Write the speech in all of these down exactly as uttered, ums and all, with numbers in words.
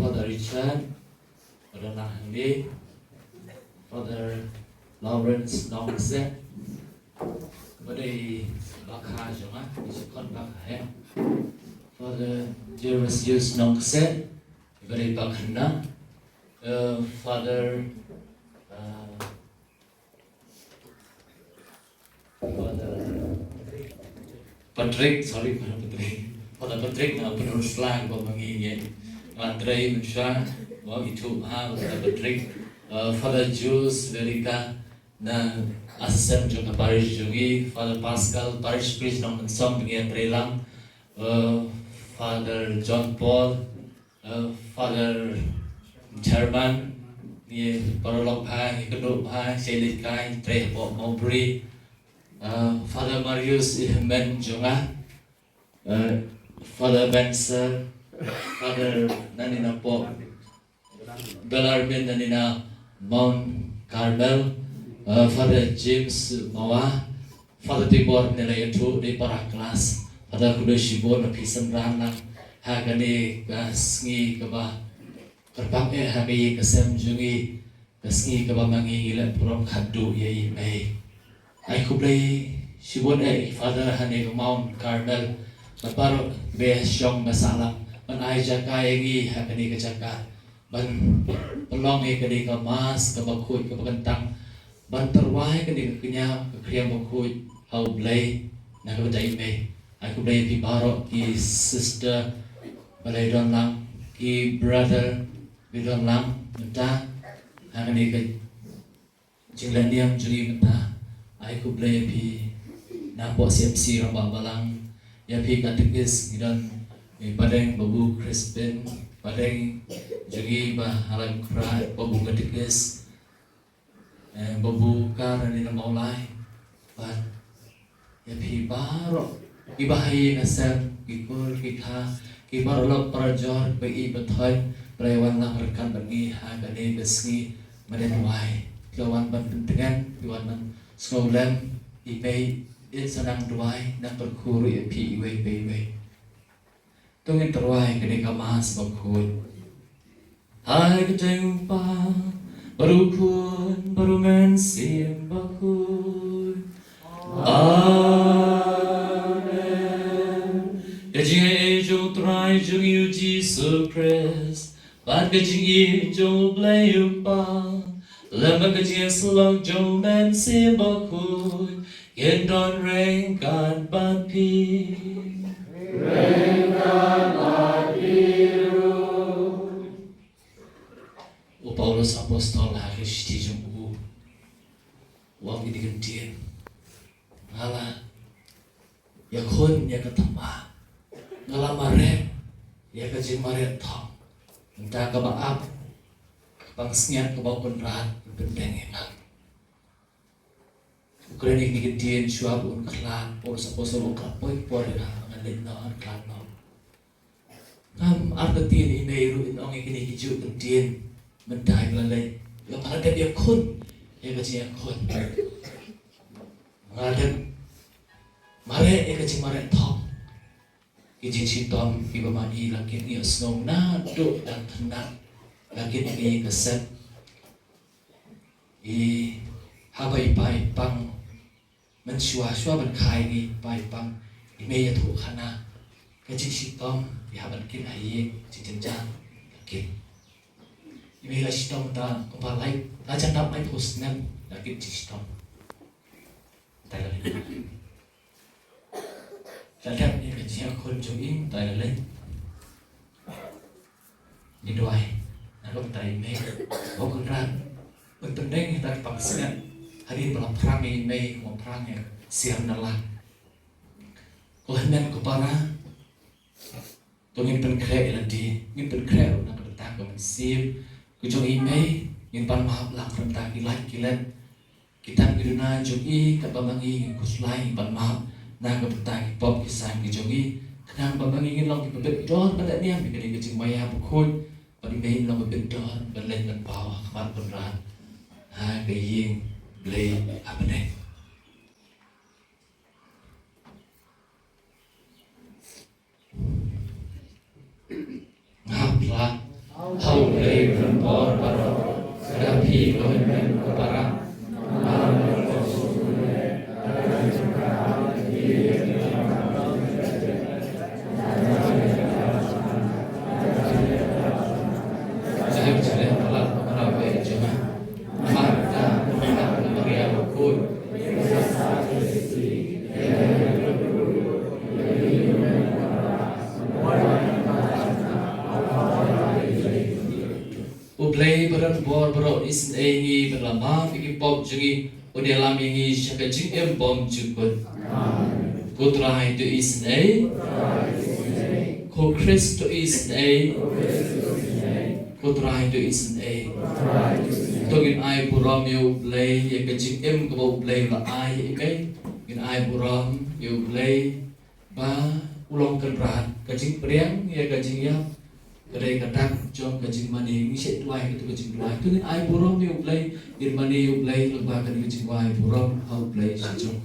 Father Richard, Father Nahandi, Father Lawrence Nongse, Father Bakha Joma, Father Jeremiah Nongse, Very Pakhana, uh, Father, uh, Father Patrick, sorry, Father Patrick. Father Patrick na Upper Slang ba mangi ngi. Andre Mensha, wa itu ha Father Patrick. Uh, Father Jules Verica na assistant jong ka parish jong ngi. Father Pascal, parish priest Nongmensong ba ngi ïatrei lang. Uh, Father John Paul, uh, Father German, ngi paralok ha, ngi kynduh ha, Shailik Kai, trei hapoh Mowbray. Uh, Father Marius Ihmen jong nga, uh, Father Benser, Father nani na pok Bellarmine nani na Mount Carmel, uh, Father James Mawa, Father Tibor ne la ïathuh dei para klas, Father khublei shibun na phi synran lang ha kane ka sngi kaba kyrpang eh ha ka ïing ka sem jong ngi, ka sngi kaba ma ngi ngi leh burom khatduh ïa i mei. Ai khublei shibun eh Father ha ne ka Mount Carmel, ba baroh ba shong ba sahlang ban ai jaka ïa ngi ha kane ka jaka ban pynlong ïa kane ka mass kaba khuid kaba kyntang, ban tyrwa ïa kane ka kñia ka khriam ba khuid ha U Blei na ka bynta i mei. Ai khublei ïa phi baroh ki sister ba la don lang, ki brother ba don lang mynta ha kane ka jingleh niam jong ngi mynta. Ai khublei ïa phi na pok C M C Rangbah Balang, ïa phi katekis ngi don, eh, Padeng Babu Crispin, Padeng jong ngi ba ha Laitumkhrah Babu Katekis, eh, Babu Kar ne na Mawlai, bad ïa phi baroh kiba ha ïing ha sem, ki kur ki kha, ki paralok parajor ba ïeit ba thoiñ, ba la wan lang ryngkat bad ngi ha kane ka sngi. Mynta duwai, phi la wan ban pyntngen, phi wan ban sngewlem i mei, in sa nang duwai, nang kyrkhu ruh ïa phi iwei pa iwei. To ngin tyrwa ïa kane ka mass bakhuid. Ha ka kyrteng U Kpa bad U Khun bad U Mynsiem Bakhuid. Amen. Ka jingaiei jong U Trai jong ngi U Jisu Khrist bad ka jingïeit jong U Blei U Kpa lem bad ka jingïasyllok jong U Mynsiem Bakhuid kin don ryngkat bad phi. Ryngkat bad phi ruh. U Paulus Apostol ha ka shithi jong u u ong kine ki ktien: Nga la ïakhun ïa ka thma, nga la mareh ïa ka jingmareh thong, mynta kaba ap ka pansngiat kaba U Kynrad un pyndeng ïa nga. U kren ïa kine ki ktien shuwa ba un khlad, Paulus Apostol u khlad poi poi ïa nga, nga leit noh, nga khlad noh. Ngam artatien i mei ruh in ong ïa kine ki juh ki ktien mynta ïa ka la leit, ïa ka la dep ïakhun ïa ka jingïakhun. Nga la dep mareh ïa ka jingmareh thong. Ki jingshitom kiba ma i la kit ngi ïohsngew naduh dang khynnah, la kit ngi ka set. I haba i pa i pang, mynshuwa shuwa ban kha ïa ngi, i pa i pang, i mei ïathuh khana. Ka jingshitom i hap ban kit ha ïing, jingjynjar la kit. I mei la shitom ta kumba lai, la jan dap laiphew snem la kit jingshitom. Te la leit. La dep ïa ka jingïakhun jong i, mynta la leit. Ngi duwai na ka bynta i mei, ba U Kynrad un pyndeng ïa kata ka pansngiat hadien ba la phrang ïa i mei, ba la phrang ïa ka siam na la. Ko hynmen ko para, to ngin pynkhreh ïa lade, ngin pynkhreh ruh na ka bynta ka mynsiem ka jong i mei, ngin pan map lang na ka bynta ki lait ki let, ki tang ki duna jong i, katba ma ngi ngi khuslai, ngin pan map na ka bynta ki pop ki saiñ ki jong i, khnang ba ma ngi ngin long kiba bit dor ban leh niam ïa kane ka jingmaïa bakhuid, bad i mei in long ba bit dor ban leit ban paw ha khmat U Kynrad ha ka ïing Blei ha bneng. Nga phla ha U Blei u don bor baroh, da phi ko hynmen ko para. Bor baroh un isynei ïa ngi, bad la map ïa ki pop jong ngi, un ïalam ïa ngi sha ka jingim bymjukut. Ko Trai, to isynei. Ko Khrist, to isynei. Ko Trai, to isynei. To ngin ai burom ïa U Blei ïa ka jingim kaba U Blei u la ai ïa i Mei. Ngin ai burom ïa U Blei ba u long Kynrad. Ka jingpdiang ïa ka jingïap ka dei ka dak jong ka jingmane. Ngin sa duwai kato ka jingduwai. To ngin ai burom ïa U Blei, ngin mane ïa U Blei lyngba kane ka jingduwai burom ha U Blei sha jong.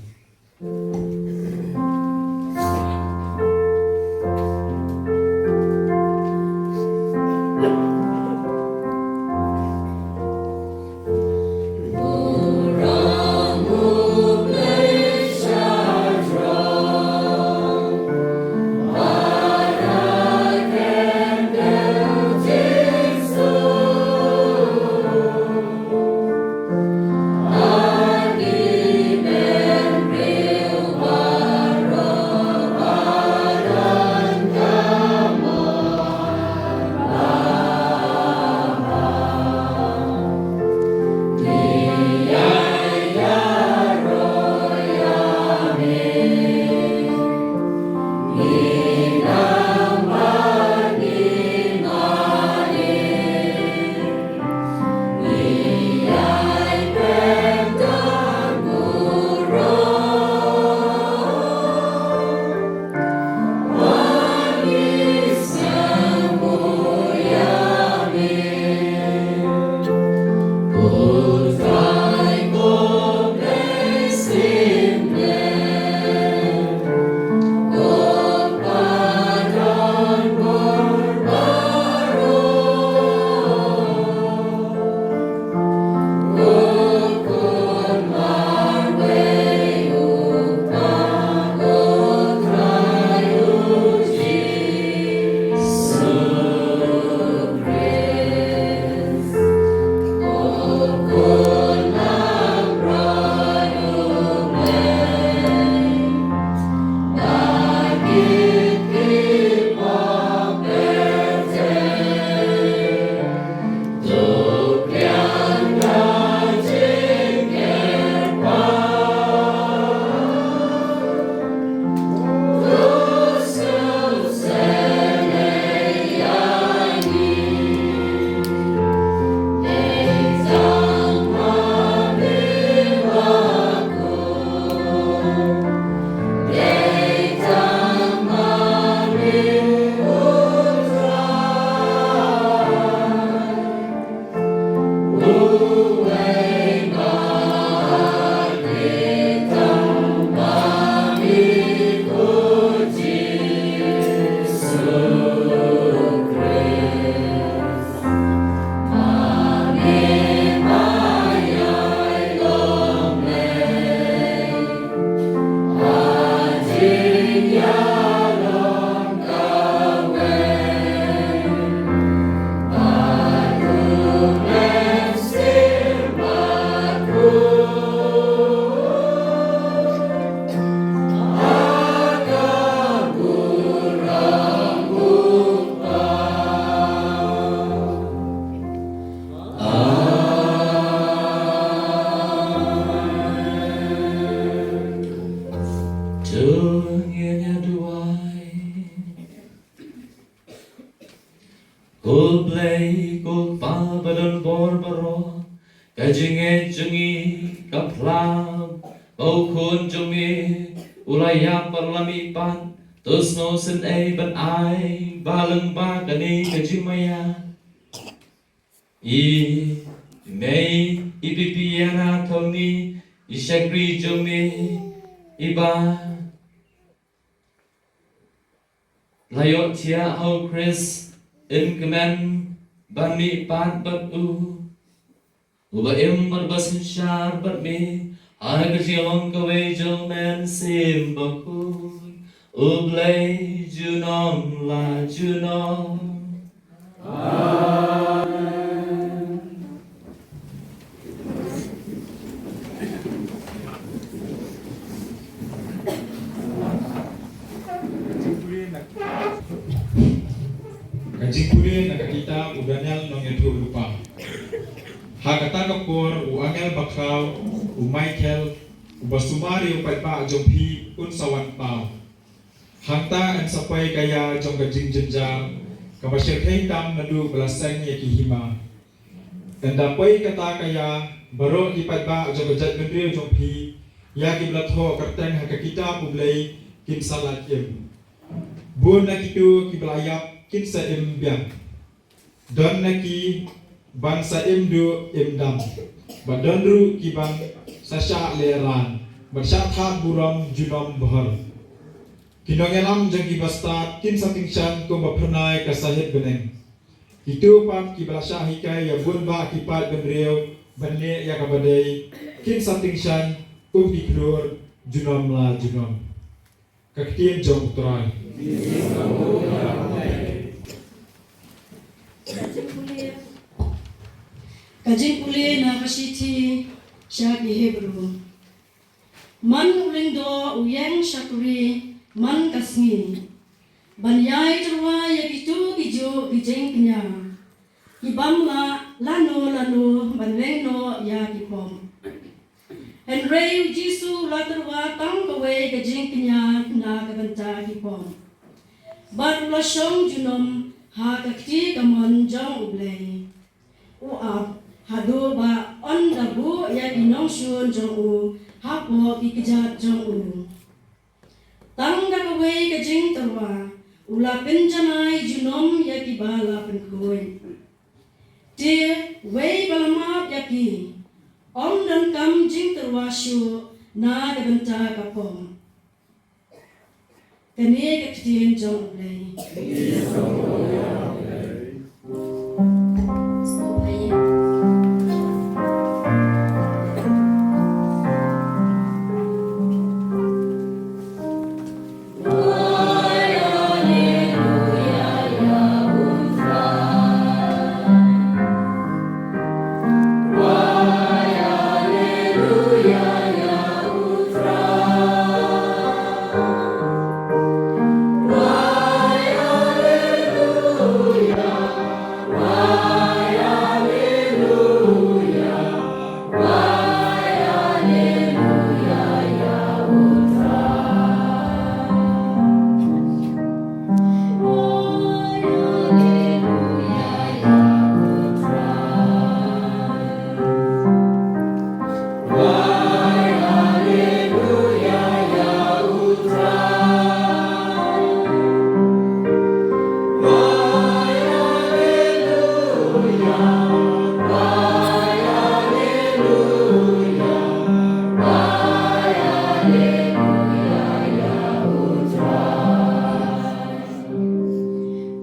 To ngin ïa duwai. Ko Blei, ko Kpa ba don bor baroh, ka jingngeit jong ngi ka pla ba u Khun jong me u la ïap bad u la mihpat. To sngewsynei ban ai ba lyngba kane ka jingmaïa, i Mei, i Bibiana Tony, i shakri jong me, iba la ïohthiah ha u Khrist, yn kmen ban mihpat bad u. Uba im bad ba synshar bad me ha ka jinglong kawei jong U Mynsiem Bakhuid, U Blei junom la junom. Amen. Ka jingpule na ka kitab u Daniel Nongïathuhlypa. Bakhraw, u Michael, uba sumar ïa u paidbah jong phi, un sa wan paw. Hangta yn sa poi ka ïa jong ka jingjynjar, kaba shyrkhei tam naduh ba la seng ïa ki hima. Ynda poi kata ka ïa, baroh ki paidbah jong ka jaitbynriew jong phi, ïa kiba la thoh kyrteng ha ka kitab U Blei, kin sa lait im. Bun na kito kiba la ïap, kin sa im biang. Don na ki ban sa im duh im dam, bad don ruh ki ban sa shah lehrain, bad shah thad burom junom bhor. Ki nongïalam jong ki bastad kin sa tyngshaiñ kumba phyrnai ka sahit bneng. Kito pat kiba la shah hikai ïa bun bah ki paid bynriew ban leh ïa kaba dei, kin sa tyngshaiñ kum ki khlur junom la junom. Ka ktien jong U Trai. Ka jingpule, ka jingpule na ka shithi sha ki Hebru. Man u lyngdoh u ïeng shakri man ka sngi, ban ïai tyrwa ïa kito kijuh ki jingkñia, ki bym lah lano lano ban weng noh ïa ki pom. Hynrei u Jisu u la tyrwa tang kawei ka jingkñia na ka bynta ki pom, bad u la shong junom ha ka kti kamon jong U Blei u Ap, haduh ba un da buh ïa ki nongshun jong u hapoh ki kjat jong u. Tang da kawei ka jingtyrwa u la pynjanai junom ïa kiba la pynkhuid. Te wei ba la map ïa ki, ym donkam jingtyrwa shuh na ka bynta ka pom. Kane ka ktien jong U Blei.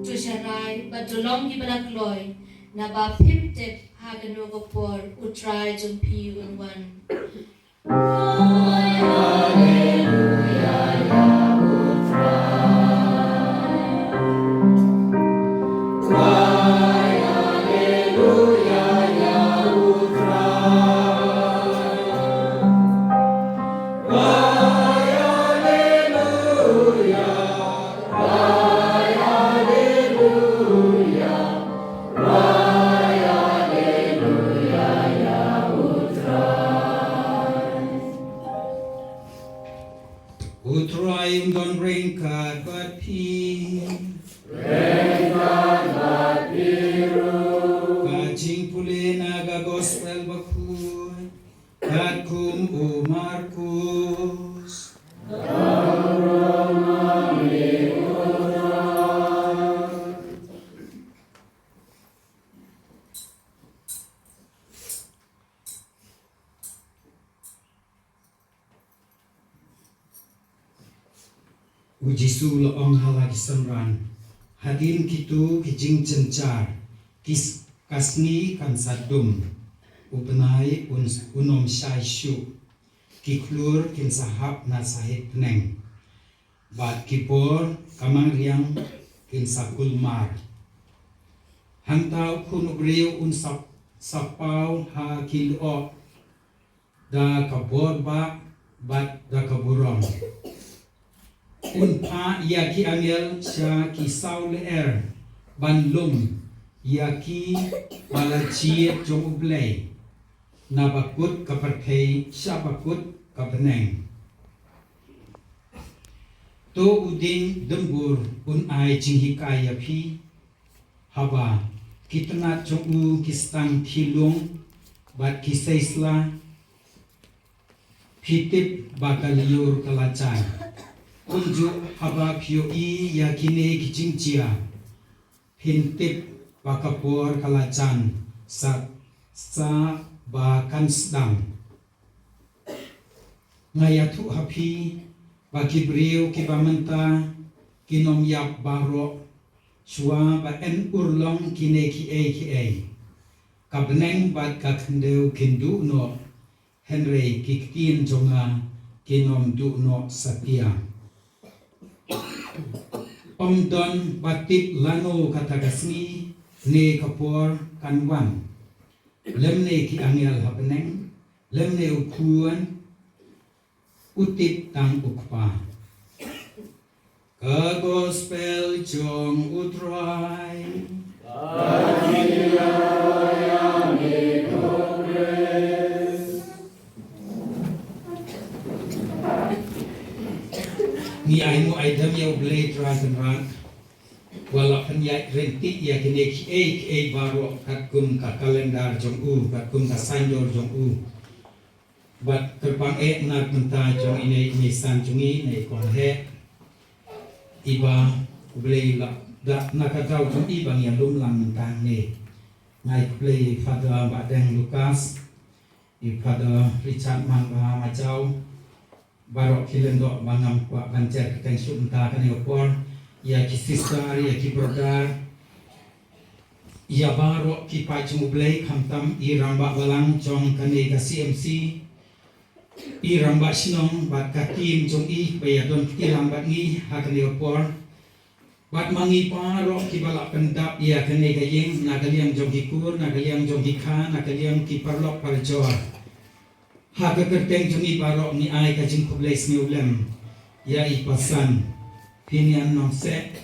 To sharai bad to long kiba la kloi, naba phim tip ha kano ka por U Trai jong phi un wan. U Trai un don ryngkat bad phi. Ryngkat bad phi ruh. Ka jingpule na ka Gospel bakhuid katkum u Markus. U Jisu u la ong ha la ki synran, hadien kito ki jingjynjar, ki s-, ka sngi kan sa dum, u bnai un, un ym shai shuh, ki khlur kin sa hap na sahit bneng, bad ki bor ka mangriang kin sa kulmar. Hangta u Khun u Briew un sa, sa paw ha ki lyoh da ka bor bah bad da ka burom. Un phah ïa ki angel sha ki saw lyer ban lum ïa ki ba la jied jong U Blei. Na bakut ka pyrthei sha bakut ka bneng. To u dieng dymbur un ai jinghikai ïa phi, haba ki tnat jong u ki stang thilung bad ki seisla. Phi tip ba ka lyiur ka la jan. Kumjuh haba phi ïohi ïa kine ki jingjia, phin tip ba ka por ka la jan sa, sa ba kan sdang. Nga ïathuh ha phi ba ki briew kiba mynta kin ym ïap baroh shuwa ba yn urlong kine kiei kiei. Ka bneng bad ka khyndew kin duh noh, hynrei ki ktien jong nga kin ym duh noh satia. Ym don ba tip lano kata ka sngi ne ka por kan wan. Lymne ki angel ha bneng, lymne u Khun, u tip tang u Kpa. Ka Gospel jong U Trai. Ngi ai nguh ai dem ïa U Blei Trai Kynrad, ba u la pynïaid ryntih ïa kine kiei kiei baroh katkum ka kalendar jong u, katkum ka saiñdur jong u. Bad kyrpang eh na ka bynta jong ine i meisan jong ngi, ine i kong heh, iba U Blei la da na ka daw jong i ba ngi ïalum lang mynta hangne. Nga ai khublei ïa i Father Bahdeng Lucas, i Father Richard Manbha Majaw, baroh ki lyngdoh ba ngam kwah ban jer kyrteng shuh mynta kane ka por, ïa ki sister, ïa ki brother, ïa baroh ki paid jong U Blei, khamtam i rangbah balang jong kane ka C M C, i rangbah shnong bad ka team jong i ba ïa don kti lang bad ngi ha kane ka por. Bad ma ngi baroh kiba la pyndap ïa kane ka ïing, na ka liang jong ki kur, na ka liang jong ki kha, na ka liang ki paralok parajor. Ha ka kyrteng jong ngi baroh ngi ai ka jingkhublei sngewlem ïa i Pasan Phineas Nongsiej,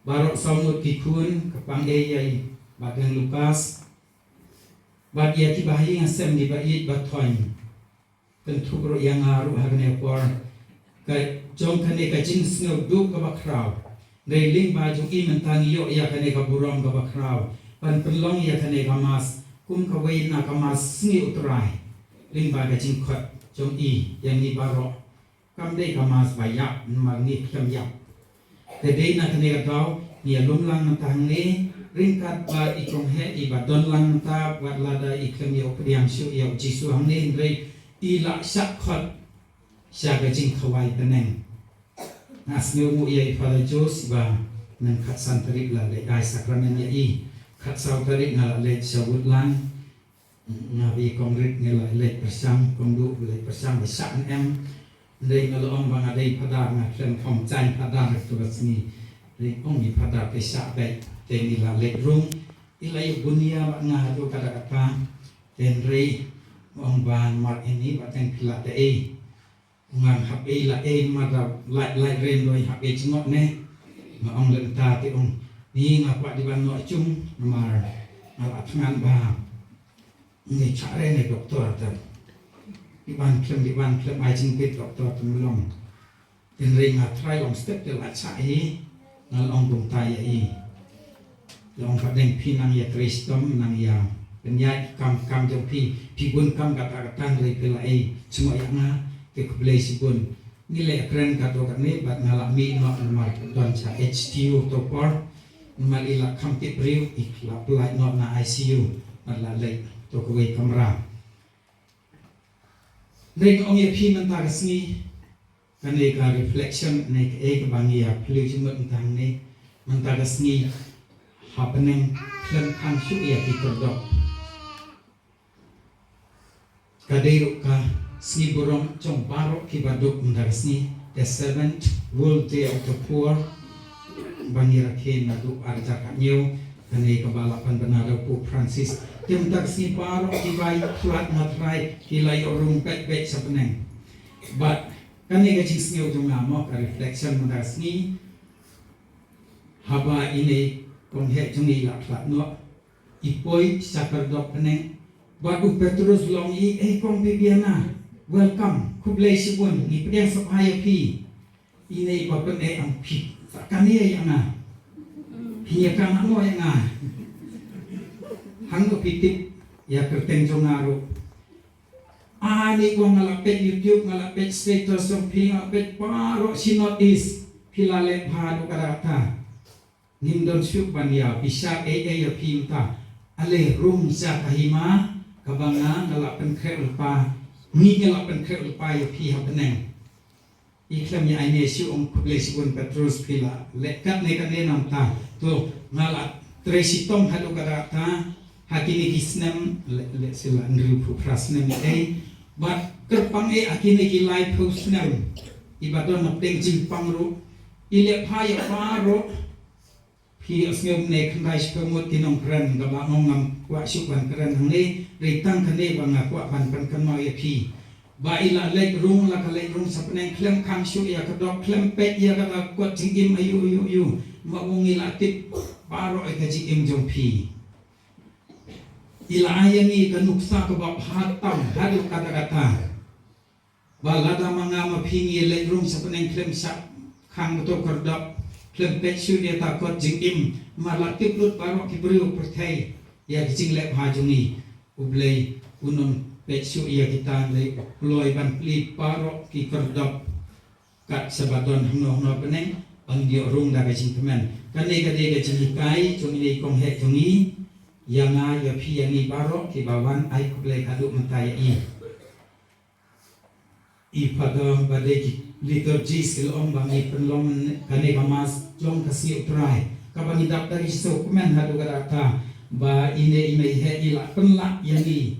baroh saw ngut ki khun, kyrpang eh ïa i Bahdeng Lucas, bad ïa kiba ha ïing ha sem, kiba ïeit ba thoiñ. Kynthup ruh ïa nga ruh ha kane ka por, ka jong kane ka jingsngew duh kaba khraw. Hynrei lyngba jong i mynta ngi ïoh ïa kane ka burom kaba khraw ban pynlong ïa kane ka Mass kum kawei na ka Mass Sngi U Trai. Lyngba ka jingkhot jong i ïa ngi baroh, kam dei ka Mass ba ïap, namar ngi khlem ïap. Te dei na kane ka daw ngi ïalum lang mynta hangne, ryngkat bad i kong heh iba don lang mynta, wat lada i khlem ïoh pdiang shuh ïa U Jisu hangne, hynrei i la shah khot sha ka jingkhawai bneng. Nga sngewnguh ïa i Father Jose ba mynta khatsan tarik la leit ai sakramen ïa i. Khatsaw tarik nga la leit sha Woodland. Nga bad i kong Rit ngi la leit pyrshang, kong Duh leit pyrshang ba shah ne em. Hynrei nga la ong ba nga dei phadar, nga khlem ong jaiñ phadar ha kata ka sngi. Hynrei ong i phadar te shah beit, te ngi la leit rung. I la ïa bun ïa bad nga haduh katta katta. Te hynrei nga ong ba namar ine ba teng phi la dei. Nga hap ei la ei, namar da lait lait rem doi hap ei jngoh ne. Nga ong lynta te ong, ni nga kwah dei ban noh jung, namar nga la thngan ba ngi chah re ne doktor te. Dei ban khlem, dei ban khlem ai jingpeit doktor te, mlong. Te hynrei nga trai long step te la chah hi. Nga la ong kumta ïa i. Long ba dang phi nang ïa trei shitom, nang ïa pynïaid kam, kam jong phi, phi bun kam katta katta, hynrei phi la ei jngoh ïa nga, te khublei shibun. Ngi leh kren katto katne bad nga la mih noh namar don sha H T U to por. Namar i la kham tip briew, i la pynlait noh na I C U bad la leit to kawei kamra. Hynrei nga ong ïa phi mynta ka sngi, kane ka reflection ne kaei kaba ngi ïa phylliew jingmut mynta hangne, mynta ka sngi ha bneng khlem khang shuh ïa ki khyrdop. Ka dei ruh ka sngi burom jong baroh kiba duk mynta ka sngi, the seventh World Day of the Poor. Ba ngi rakhe naduh ar hajar khathynñiew, kane kaba la pynbna da u Pope Francis. Te mynta ka sngi baroh kiba ïa khlad na Trai ki la ïoh rung beit beit sha bneng. Bad kane ka jingsngew jong nga mo, ka reflection mynta ka sngi. Haba ine i kong heh jong ngi i la khlad noh, i poi sha khyrdop bneng, Bad u Petrus long i, "Eh, kong Bibiana, welcome, khublei shibun, ngi pdiang sngewbha ïa phi." Ine i ba pyneh ong phi, "Sa kane ïa nga, phi ïa ka nga mo ïa nga." Hangno phi tip ïa kyrteng jong nga ruh? Ani kong, nga la peit YouTube, nga la peit status jong phi, nga la peit baroh shi North East, phi la leh bha haduh katta katta. Ngim don shuh ban ïa pynshai ei ei ïa phi mynta. Ale rung sha ka hima kaba nga, nga la pynkhreh lypa, ngi nga la pynkhreh lypa ïa phi ha bneng. I khlem ïa ai ne shuh, ong, "Khublei shibun Petrus, phi la leh katne katne namar ta." To nga la trei shitom haduh katta katta ha kine ki snem, leh, leh shisha hynriewphew phra snem ei. Bad kyrpang eh ha kine ki laiphew snem i ba don hapdeng jingpang ruh, i leh bha ïa baroh. Phi ïohsngew mynne, khyndai shiphew ngut ki nongkren, kaba nga ngam kwah shuh ban kren hangne, dei tang kane ba nga kwah ban pynkynmaw ïa phi. Ba i la leit rung, la ka leit rung sha bneng, khlem khang shuh ïa ka dok, khlem peit ïa ka kot jingim aiu aiu aiu. Ba u ngi la tip baroh ïa ka jingim jong phi. I la ai ïa ngi ka nuksa kaba bha tam haduh katta katta. Ba lada ma nga ma phi ngi leit rung sha bneng khlem shah khang bad to kordop, khlem peit shuh ïa ta kot jingim, ma la tip lut baroh ki briew pyrthei ïa ki jingleh bha jong ngi. U Blei un ym peit shuh ïa kita, lei kloi ban plie baroh ki kordop. Kat shaba don hangno hangno bneng, ban ïoh rung da ka jingkmen. Kane ka dei ka jinghikai jong i kong heh jong i ïa nga, ïa phi, ïa ngi baroh kiba wan ai khublei haduh mynta ïa i. I Father, ba dei ki liturgist ki la ong ba ngi pynlong kane ka Mass jong ka Sngi U Trai, kaba ngi dap da ki sngewkmen haduh katta katta, ba ine i mei heh i la pynlah ïa ngi.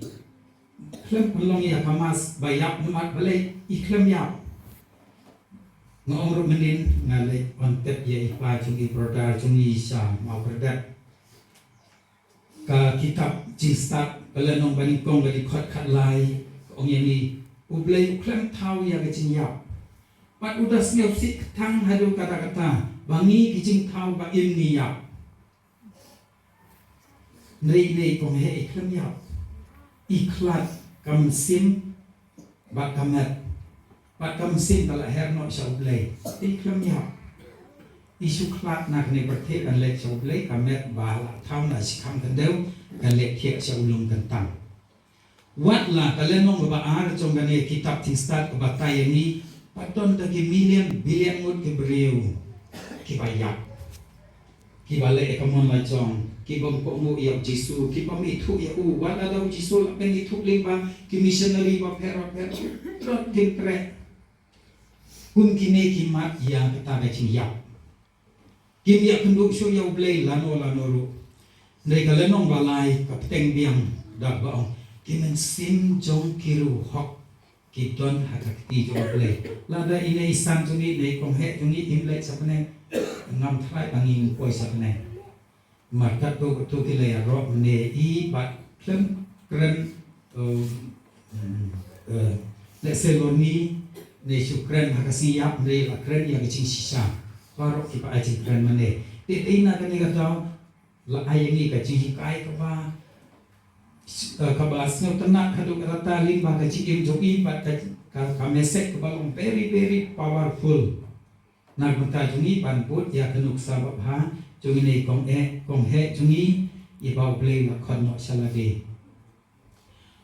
Khlem pynlong ïa ka Mass ba ïap, namar balei i khlem ïap? Nga ong ruh mynnin, nga leit wan tep ïa i pa jong i, brother jong i sha Mawkyrdet. Ka kitab Jingstad, ka lynnong banyngkong, ka dkhot khatlai, ka ong ïa ngi, U Blei u khlem thaw ïa ka jingïap, bad u da sngewsih kthang haduh katta katta ba ngi ki jingthaw ba im ngi ïap. Hynrei ine i kong heh i khlem ïap. I khlad ka mynsiem bad ka met. Bad ka mynsiem ka la her noh sha U Blei. I khlem ïap. I shu khlad na kane pyrthei ban leit sha U Blei, ka met ba la thaw na shikham khyndew ka leit thiah sha u lum kyntang. Wat la ka lynnong kaba ar jong kane kitab Jingstad ka batai ïa ngi, ba don da ki million billion ngut ki briew kiba ïap, kiba leh ïa ka mon la jong, ki bym kohnguh ïa U Jisu, ki bym ithuh ïa u. Wat la da U Jisu la pynithuh lyngba ki missionary bapher bapher, ki trot ki treh. Kum kine ki mad ïa kata ka jingïap. Kim ïakynduh shuh ïa U Blei lano lano ruh. Hynrei ka lynnong ba lai ka bteng biang da ba ong, ki mynsiem jong ki riewhok ki don ha ka kti jong U Blei. Lada ine i san jong ngi, ine i kong heh jong ngi im leit sha bneng, ngam tharai ba ngin poi sha bneng. Namar katto katto ki la ïaroh mynne i bad khlem kren, eh, eh, lehse loni ne shu kren ha ka sngi ïap, hynrei la kren ïa ka jingshisha. Baroh kiba ai jingkren mynne. Te dei na kane ka daw la ai ïa ngi ka jinghikai kaba, eh, kaba sngewtynnat haduh katta lyngba ka jingim jong i bad ka, ka, ka message kaba long very, very powerful. Na ka bynta jong ngi ban bud ïa ka nuksa babha jong ine i kong eh, kong heh jong ngi, iba U Blei u la khot noh sha lade.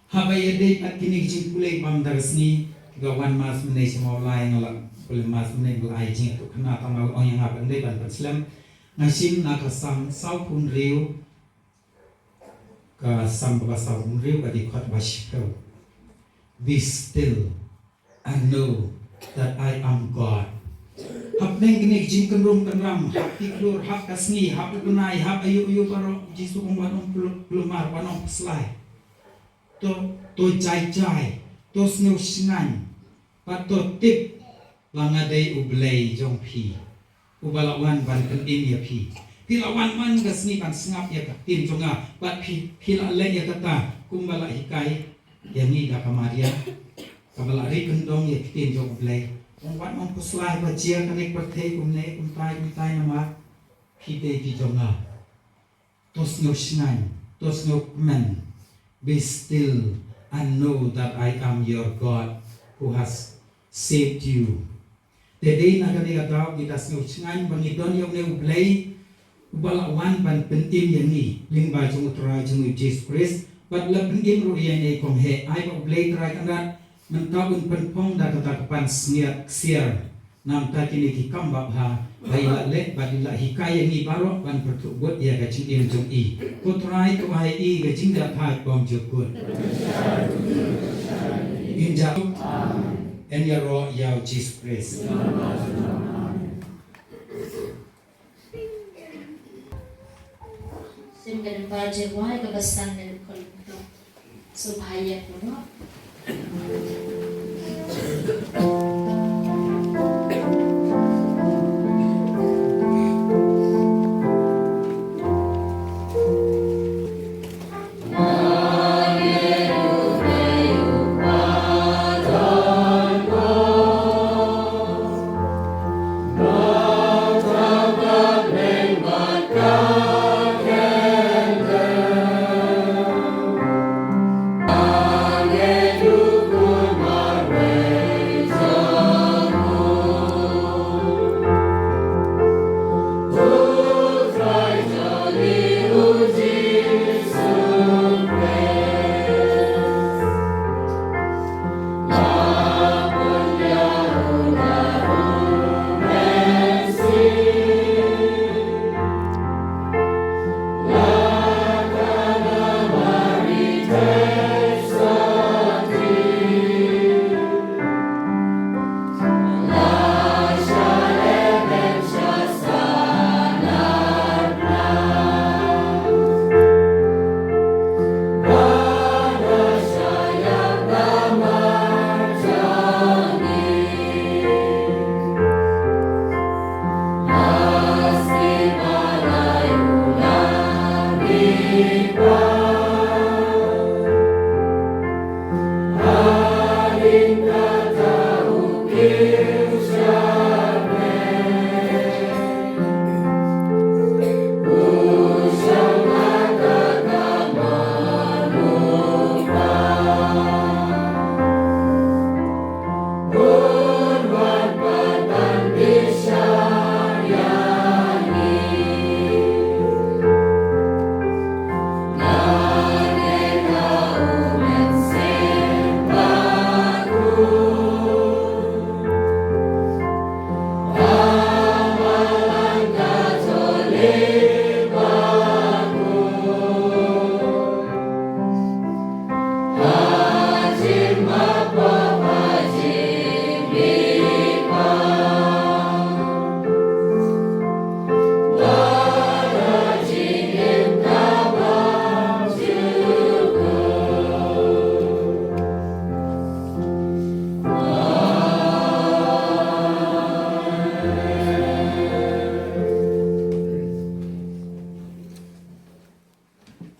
Haba ïadei bad kine ki jingpule bam da ka sngi, kiba wan Mass mynne sha Mawlai, nga la pule Mass mynne, nga la ai jingïathuhkhana, tang ba la ong ïa nga ban dei ban pynslem. Nga shim na ka Salm sawphew hynriew, ka Salm kaba sawphew hynriew, ka dkhot ba shiphew. Be still and know that I am God. Hapdeng kine ki jingkynrum kynram, hap ki khlur, hap ka sngi, hap u bnai, hap aiu aiu baroh, Jisu u ong, wat nym klu-, kulmar, wat nym phyllai. To, to jai jai, to sngewshngaiñ, bad to tip ba nga dei U Blei jong phi, uba la wan ban pynim ïa phi. Phi la wan man ka sngi ban sngap ïa ka ktien jong nga, bad phi, phi la leh ïa kata kumba la hikai ïa ngi da ka Maria, kaba la ri kyndong ïa ka ktien jong U Blei. Ong, wat nym phyllai ba jia kane ka pyrthei kumne kumtai kumtai namar phi dei ki jong nga. To sngewshngaiñ, to sngewkmen. Be still and know that I am your God who has saved you. Te dei na kane ka daw ngi da sngewthuh ba ngi don ïa une u Blei uba la wan ban pynim ïa ngi lyngba jong u Trai jong ngi u Jisu Khrist, bad la pynim ruh ïa ngi kum heh. Ai ba u Blei Trai Kynrad mynta un pynphong da kata ka pansngiat ksiar na bynta kine ki kam babha ba i la leh bad i la hikai ïa ngi baroh ban pyrthuh bud ïa ka jingim jong i. Ko Trai, to ai i ka jingïarap bymjukut. Ynda yn ïaroh ïa u Jisu Khrist. Sim ka dang ba je wai ka ba san ne ko. So ba ya ko no.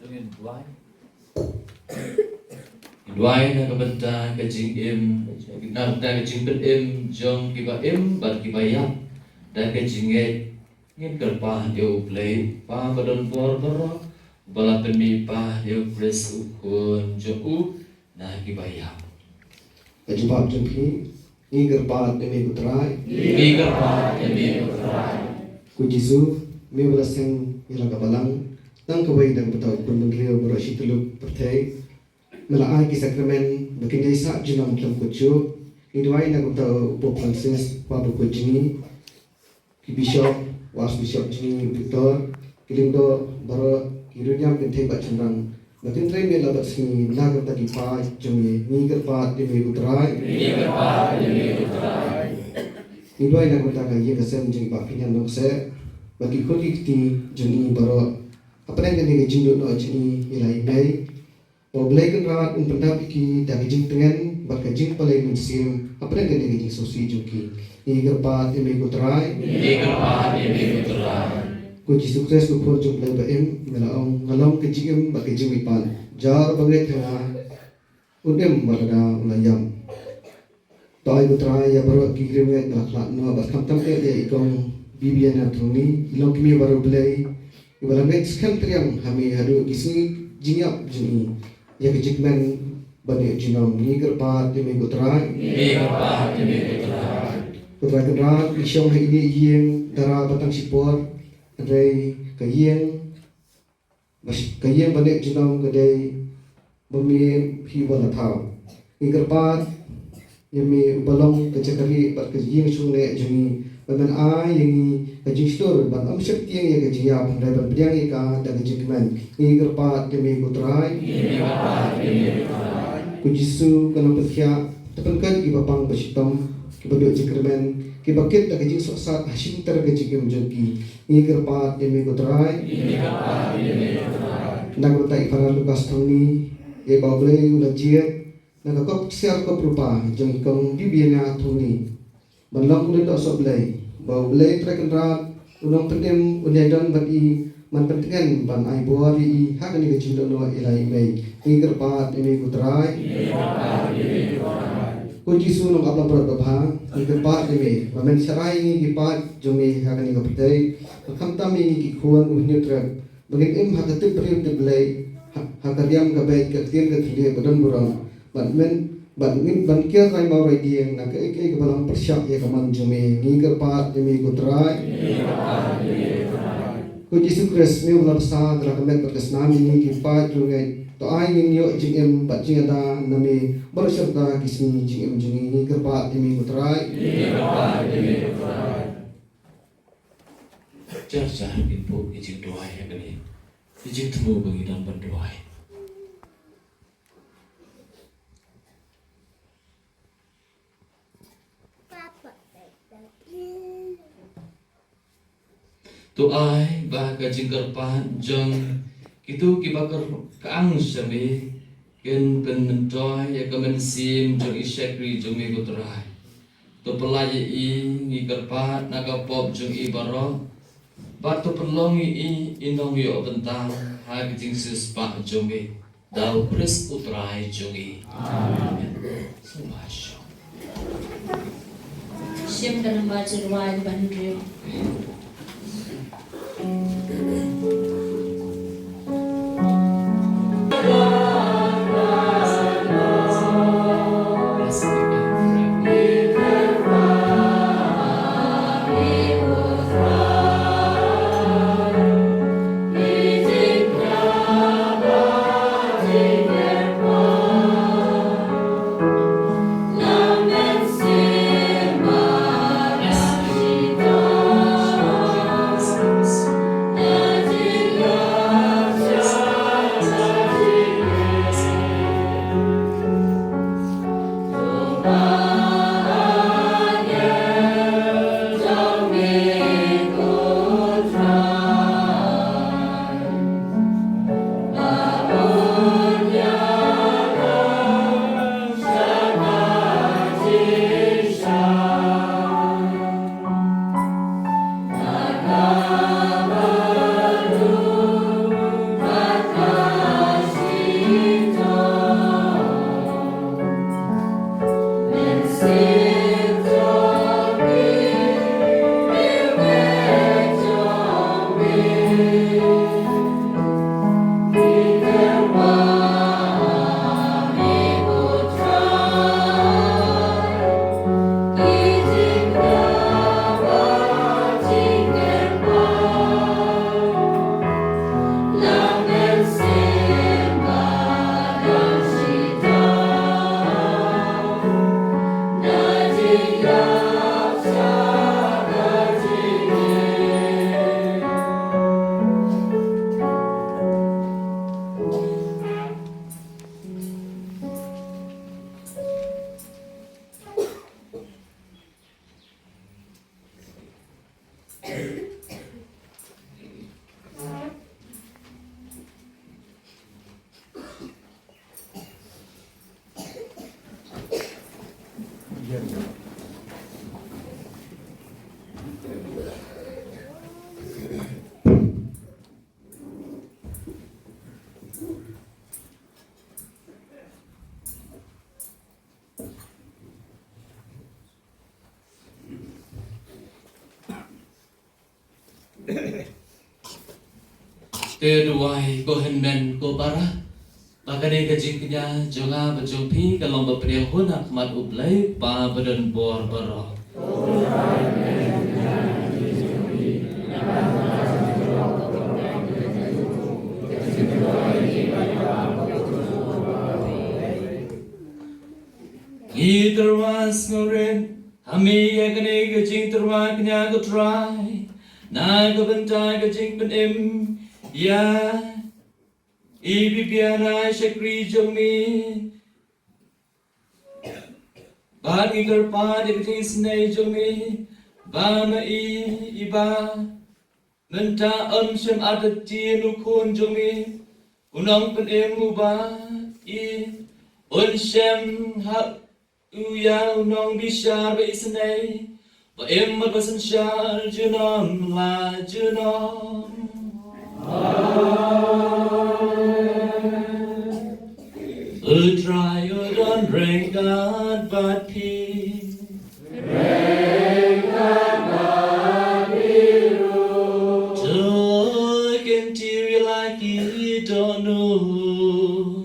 Ngin duwai. Ngin duwai na ka bynta ka jingim, na ka bynta ka jingpynim jong kiba im bad kiba ïap da ka jingngeit. Ngin kyrpad ïa U Blei, Pa ba don bor baroh, ba la pynmih Pa ïa U Khrist U Khun jong u na kiba ïap. Ka jubab jong phi. Ngi kyrpad ïa me ko Trai. Ngi kyrpad ïa me ko Trai. Ko Jisu, me ba la seng ïa la ka balang, tang kawei na ka bynta u khun bynriew baroh shi tylli ki pyrthei. Me la ai ki sakramen ba kin ïai sah junom khlem kut shuh. Ngi duwai na ka bynta u Pope Francis, Papa bakhuid jong ngi, ki bishop, u Archbishop jong ngi, Victor, ki lyngdoh baroh, ki riewniam kynthei bad shynrang. Ba kin trei miet la bad sngi na ka bynta ki paid jong ngi. Ngi kyrpad ïa me ko Trai. Ngi kyrpad ïa me ko Trai. Ngi duwai na ka bynta ka ïing ka sem jong i Bah Phineas Nongkseh bad ki khun ki kti jong ngi baroh. Hapdeng kane ka jingduh noh jong ngi ïa la i Mei, U Blei Kynrad un pyndap ïa ki da ka jingtngen bad ka jingpalei mynsiem hapdeng kane ka jingsngewsih jong ki. Ngi kyrpad ïa me ko Trai. Ngi kyrpad ïa me ko Trai. Ko Jisu Khrist ko Khun jong U Blei ba im, me la ong, nga long ka jingim bad ka jingmihpat. Jar ba ngeit ha nga, un im wat lada u la ïap. To ai ko Trai ïa baroh ki riewngeit ba la khlad noh bad khamtam eh ïa i kong Bibiana Thongni, i longkmie baroh Blei, iba la ngeit skhem triang ha me haduh ki sngi jingïap jong i. ïa ka jingkmen ban ïoh junom. Ngi kyrpad ïa me ko Trai. Ngi kyrpad ïa me ko Trai. Ko Trai Kynrad, ngi shong ha ine i ïing dara ba tang shipor. Hynrei ka ïing, ka ïing ban ïoh junom ka dei ba me hi ba la thaw. Ngi kyrpad ïa me uba long ka jaka rieh bad ka ïing shong leh jong ngi, ba men ai ïa ngi ka jingshlur ban ym sheptieng ïa ka jingïap hynrei ban pdiang ïa ka da ka jingkmen. Ngi kyrpad ïa me ko Trai. Ko Jisu, ko nongpynkhiah, to pynkhiah ïa kiba pang ba shitom, kiba duh jingkyrmen, kiba kit da ka jingsohsat ha shyntur ka jingim jong ki. Ngi kyrpad ïa me ko Trai. Na ka bynta i Father Lucas Thongni, ïa ba U Blei u la jied na ka kop ksiar kop rupa jong i kong Bibiana Thongni ban long u lyngdoh sohblei, ba U Blei Trai Kynrad u nongpynim un ïadon bad i, man pyntngen ban ai bor ïa i ha kane ka jingduh noh ïa la i mei. Ngi kyrpad ïa me ko Trai. Ko Jisu nongap langbrot babha, ngi kyrpad ïa me ba men sharai ïa ngi ki paid jong me ha kane ka pyrthei, khamtam ïa ngi ki khun u hynñiewtrep, ba ngin im ha ka tip briew tip Blei, ha, ha ka riam ka beit ka ktien ka thylliej ba don burom, bad men, bad ngin ban kiar rai maw rai dieng na kaei kaei kaba long pyrshah ïa ka mon jong me. Ngi kyrpad ïa me ko Trai. Ko Jisu Khrist, me uba la bsa da la ka met bad ka snam ïa ngi ki paid riewngeit, to ai ngin ïoh jingim bad jingada na me baroh shi katta ki sngi jingim jong ngi. Ngi kyrpad ïa me ko Trai. Jar jar ngin buh ïa ka jingduwai ha kane. Ïa ka jingthmu ba ngi don ban duwai. To ai ba ka jingkyrpad jong kito kiba kyrpang sha me kin pynmyntoi ïa ka mynsiem jong i shakri jong me ko Trai. To pyllait ïa i, ngi kyrpad, na ka pop jong i baroh. Bad to pynlong ïa i i nongïoh bynta ha ka jingsiewspah jong me. Da U Khrist U Trai jong ngi. Amen. Sngewbha shong. Shim ka namba jingduwai ba hynriew. Te duwai ko hynmen ko para, ba Kane ka jingkñia jong nga bad jong phi ka long ba pdiang hun ha khmat U Blei, Kpa ba don bor baroh. Ngi tyrwa sngewrit ha me ïa kane ka jingtyrwa kñia, ko Trai, na ka bynta ka jingpynim ïa i Bibian na shakri jong me. Bad ngi kyrpad ïa ka jingisynei jong me ba ma i, iba mynta un shem artatien u khun jong me, u nongpynim uba i un shem ha u ïa u nongbishar ba isynei, ba im bad ba synshar junom la junom. U Trai u don ryngkat bad phi. To kyntiew ïa la ki dohnud.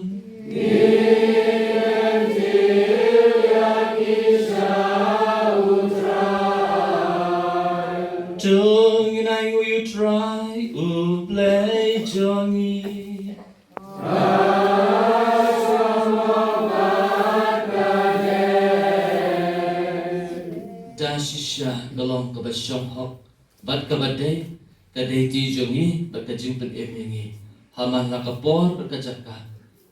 To ngin ainguh ïa U Trai U Blei jong ngi. Da shisha ka long kaba shong hok bad kaba dei, ka dei ti jong ngi bad ka jingpynim ïa ngi ha man la ka por bad ka jaka.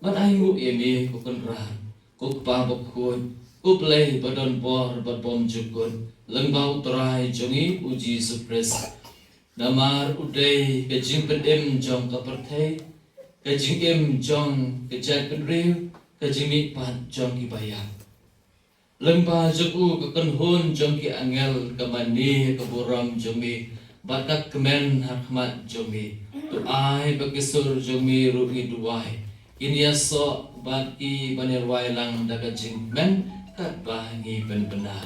Ban ainguh ïa me, ko Kynrad, ko Kpa bakhuid, U Blei ba don bor bad bymjukut, lyngba U Trai jong ngi U Jisu Khrist. Namar u dei ka jingpynim jong ka pyrthei, ka jingim jong ka jaitbynriew, ka jingmihpat jong kiba ïap. Lyngba jong u ka kynhun jong ki angel ka mane ka burom jong me, bad ka kmen ha khmat jong me. To ai ba ki sur jong me ruh, ngi duwai, kin ïasoh bad ki ban ïarwai lang da ka jingkmen katba ngi pynbna.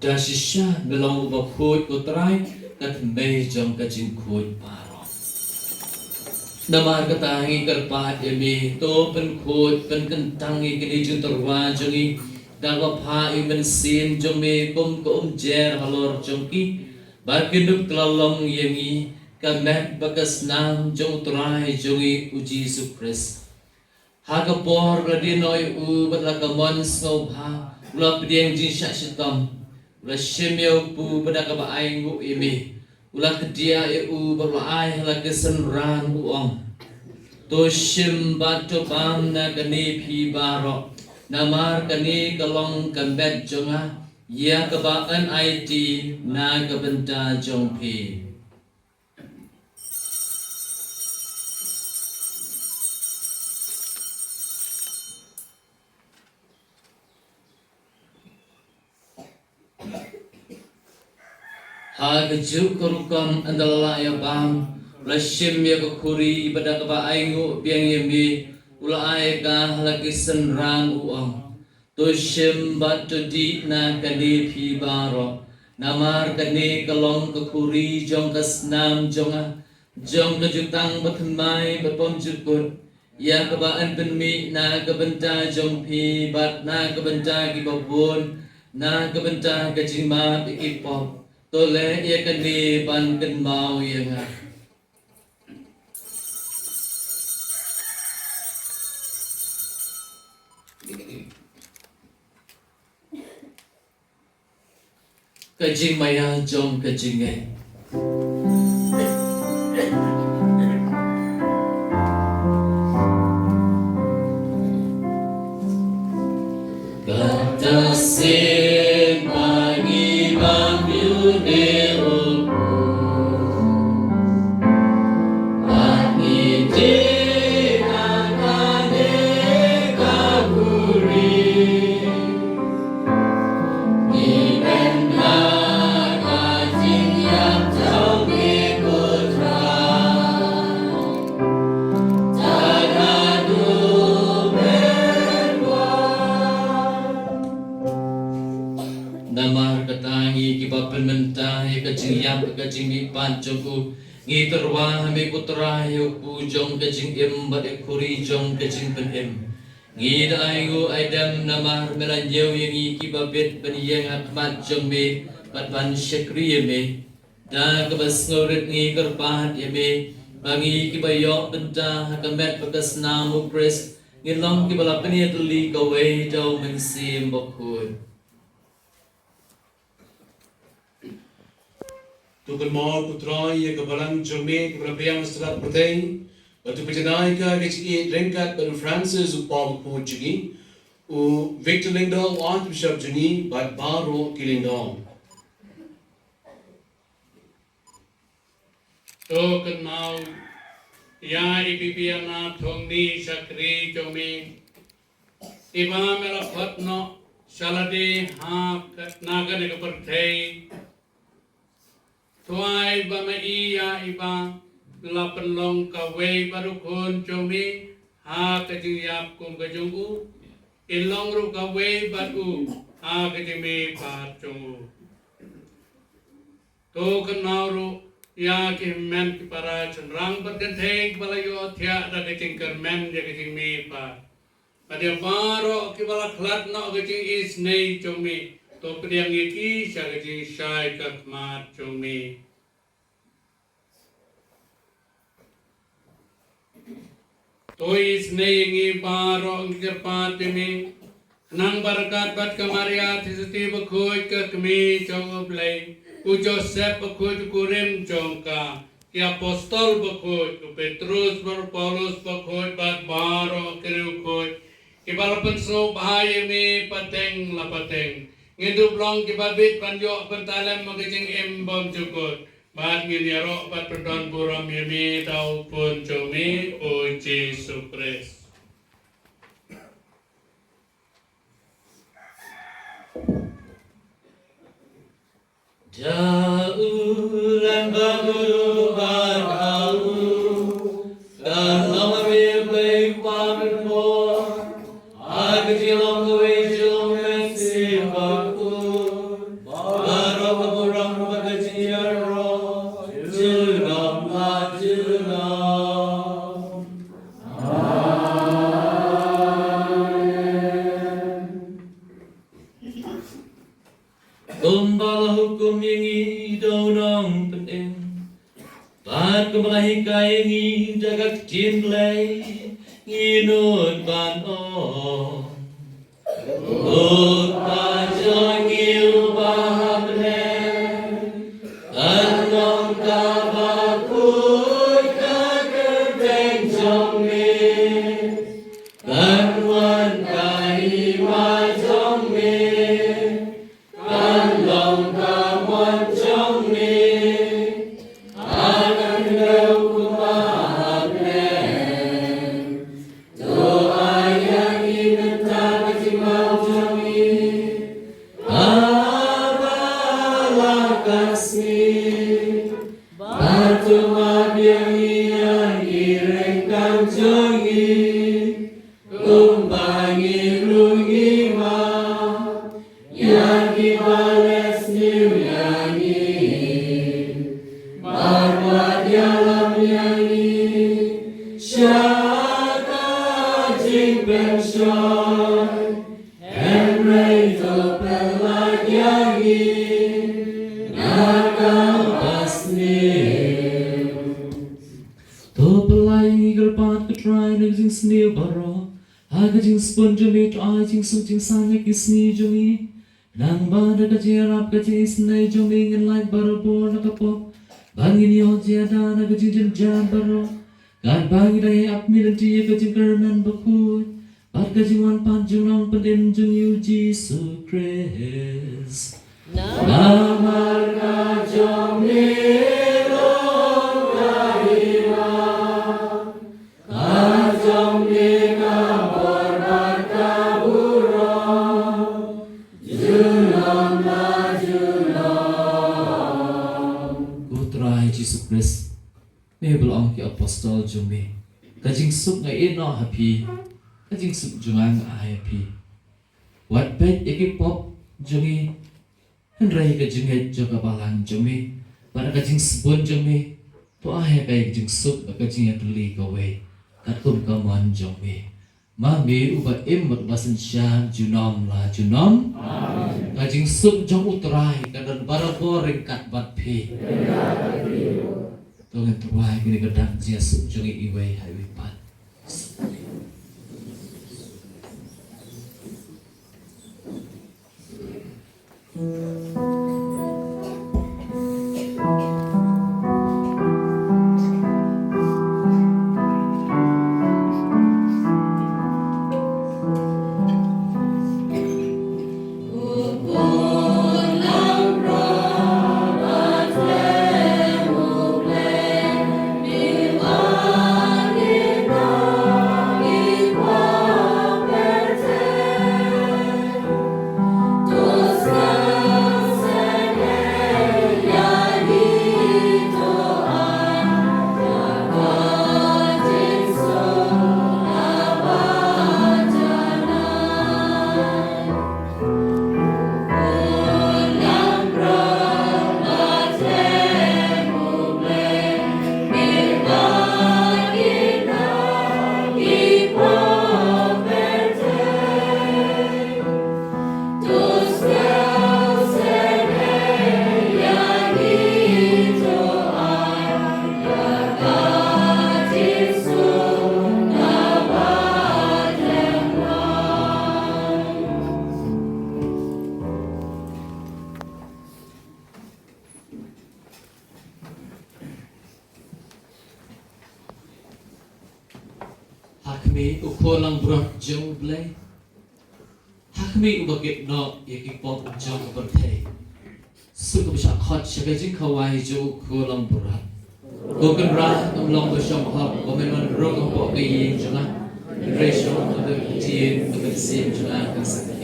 Da shisha me long uba khuid, ko Trai, ka thymmei jong ka jingkhuid baroh. Namar kata ngi kyrpad ïa me, to pynkhuid pynkyntang ïa kine ki jingtyrwa jong ngi da kaba phah ïa u Mynsiem jong me kum ka umjer halor jong ki, ba kin ïoh kylla long ïa ngi ka met bad ka snam jong u Trai jong ngi u Jisu Khrist. Ha ka por ba la die noh ïa u bad la ka mon sngewbha, u la pdiang jingshah shitom, u la shim ïa u kpu bad da kaba ainguh ïa me, u la kdiah ïa u bad u la ai ha la ki synran, u ong: To shim bad to bam na kane phi baroh, namar kane ka long ka met jong nga, ïa kaba yn aiti na ka bynta jong phi. Ha kajuh ka rukom ynda la lah ïa bam, U la shim ïa ka khuri bad da kaba ainguh biang ïa me, u la ai ka ha la ki synran, u ong: To shim bad to dih na kane phi baroh, namar kane ka long ka khuri jong ka snam jong nga, jong ka jutang bathymmai bad bymjukut, ïa kaba yn pynmih na ka bynta jong phi bad na ka bynta kiba bun, na ka bynta ka jingmap ïa ki pop. To leh ïa kane ban kynmaw ïa nga. Ka jingmaïa jong ka jingngeit. Kata sien ba ngi bam ïa une u Bad ngi dih na kane ka khuri. Ngi pynbna ka jingïap jong ngi, ko Trai. Tang haduh pynwan. Namar kata ngi kiba pynmynta ïa ka jingïap, ka jingmihpat jong u, ngi tyrwa ha me, ko Trai, ïa u kpu jong ka jingim bad ïa ka khuri jong ka jingpynim. Ngi da ainguh aidem namar me la ñiew ïa ngi kiba bit ban ïeng ha khmat jong me bad ban shakri ïa me. Da kaba sngewrit ngi kyrpad ïa me ba ngi kiba ïoh bynta ha ka met bad ka snam u Khrist, ngin long kiba la pynïatylli kawei da u Mynsiem Bakhuid. To kynmaw, ko Trai, ïa ka balang jong me kaba la biang ha satlak pyrthei, bad to pynjanai ïa ka jingïeit ryngkat bad u Francis, u Pope bakhuid jong ngi, u Victor Lyngdoh, u Archbishop jong ngi, bad baroh ki lyngdoh. To kynmaw ïa i Bibiana Thongni, shakri jong me, iba me la khot noh sha lade ha ka, na kane ka pyrthei. To ai ba ma i ïa iba la pynlong kawei bad u Khun jong me ha ka jingïap kum ka jong u, in long ruh kawei bad u ha ka jingmihpat jong u. To kynmaw ruh ïa ki hynmen ki para shynrang bad kynthei kiba la ïohthiah da ka jingkyrmen ïa ka jingmihpat. Bad ïa baroh kiba la khlad noh ka jingisynei jong me, to pdiang ïa ki sha ka jingshai ka khmat jong me. To isynei ïa ngi baroh, ngi kyrpad ïa me, khnang ba ryngkat bad ka Maria Theisotti bakhuid, ka kmie jong U Blei, u Joseph bakhuid, u kurim jong ka, ki apostol bakhuid, u Petrus bad u Paulus bakhuid, bad baroh ki riewkhuid kiba la pynsngewbha ïa me pateng la pateng, ngin dup long kiba bit ban ïoh bynta lem ha ka jingim bymjukut. Bad ngin ïaroh bad pyndon burom ïa me da u Khun jong me, u Jisu Khrist. Da u lem bad u bad ha u, ka long ha me Blei Kpa Mynsiem Bakhuid, ha ka jinglong kawei jong u Mynsiem Bakhuid, baroh ka burom bad ka jingïaroh, junom la junom. Amen. Kumba la hukum ïa ngi da u Nongpynim, bad kumba la hikai ïa ngi da ka ktien Blei, ngin nud ban ong: Ko Kpa jong ngi uba ha bneng, kan long kaba khuid ka kyrteng jong me, kan wan ka hima jong me, kan long ka mon jong me ha ka khyndew kumba ha bneng. To ai ïa ngi mynta ka jingmam jong ngi. Amen. Ki ba leh sniew ïa ngi, bad wat ïalam ïa ngi sha ka jingpynshoi, hynrei to pynlait ïa ngi na ka basniew. To pynlait ïa ngi kyrpad, ko Trai, na ka jingsniew baroh, ha ka jingsbun jong me to ai jingsuk jingsaiñ ïa ki sngi jong ngi. Nangta da ka jingïarap ka jingisynei jong me ngin lait barabor na ka pop, ba ngin ïoh jingïada na ka jingjynjar baroh, katba ngi dang ïa ap mih lynti ïa ka jingkyrmen bakhuid bad ka jingwan pat jong u Nongpynim jong ngi, u Jisu Khrist. Namar ka jong me long ka hima, ka jong me ka bor bad ka burom, junom la junom. Ko Trai Jisu Khrist, me ba la ong ki apostol jong me, ka jingsuk nga ai noh ha phi, ka jingsuk jong nga nga ai ha phi. Wat peit ïa ki pop jong ngi, hynrei ka jingngeit jong ka balang jong me bad ka jingsbun jong me, to ai ha ka jingsuk bad ka jingïatylli kawei, katkum ka mon jong me. Ma me uba im bad uba synshar junom la junom. Amen. Ka jingsuk jong u Trai kan don barabor ryngkat bad phi. To ngin tyrwa ïa kane ka dak jingïasuk jong ngi iwei ha iwei pat. Ha khmih, u Khun langbrot jong U Blei. Ha khmih, uba kit noh ïa ki pop jong ka pyrthei. Suk ba shah khot sha ka jingkhawai jong u Khun langbrot. Ko Kynrad, ym long ba shong hok ba men wan rung hapoh ka ïing jong nga, hynrei shong ha ka ktien ka mynsiem jong nga kan sa kit.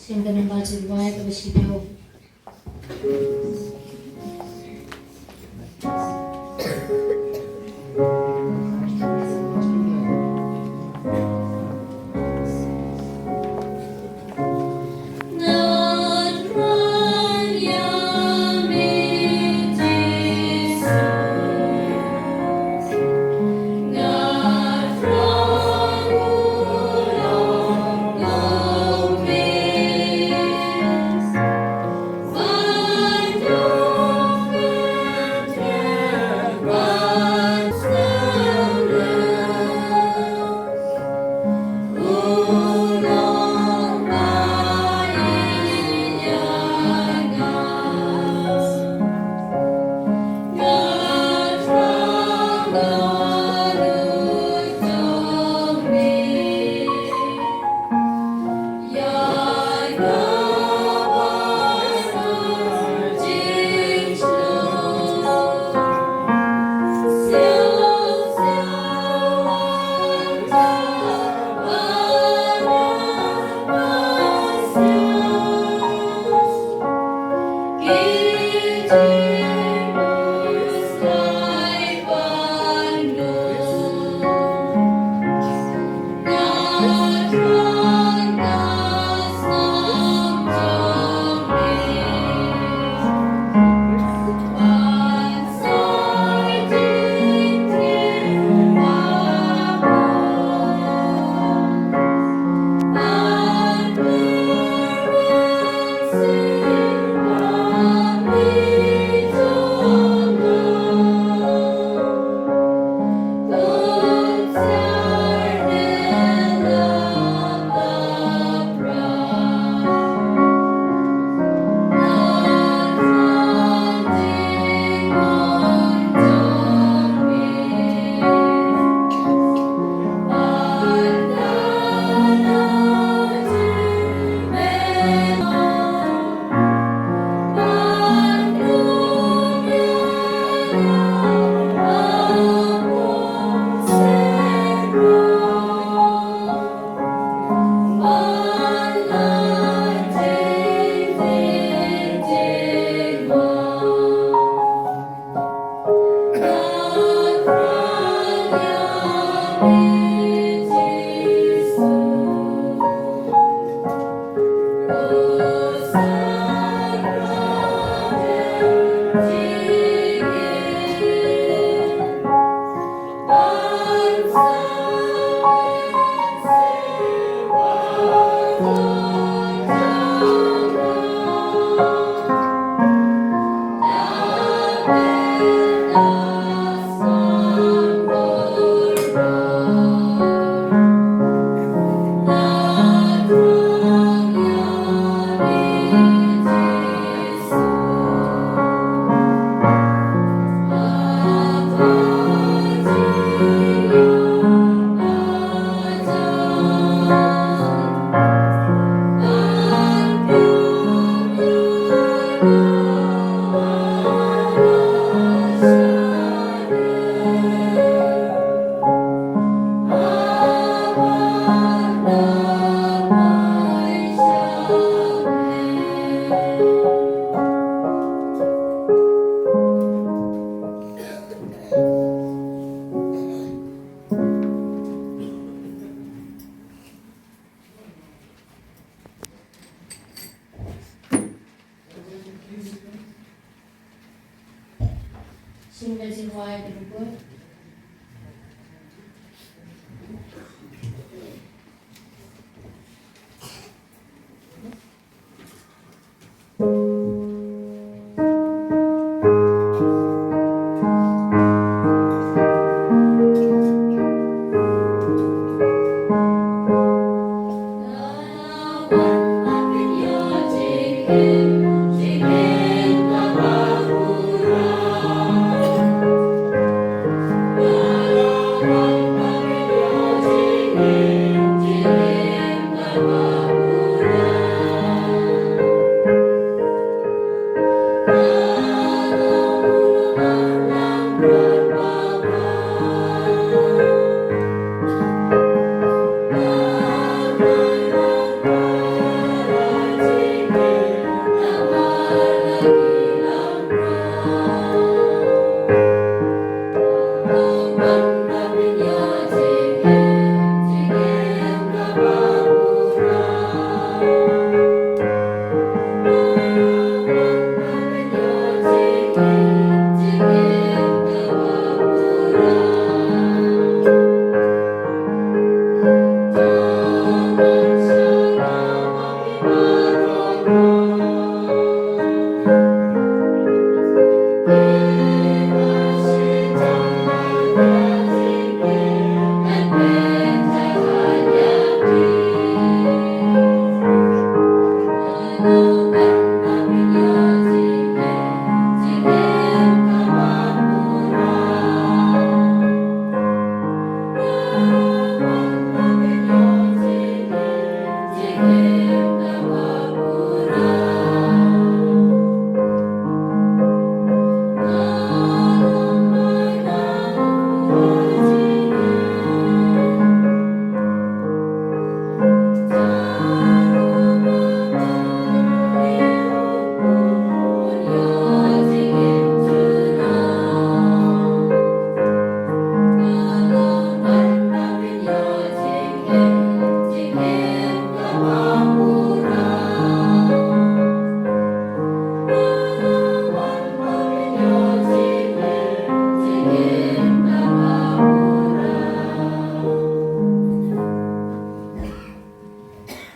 Shem ka number jong u Blei kaba shiphew.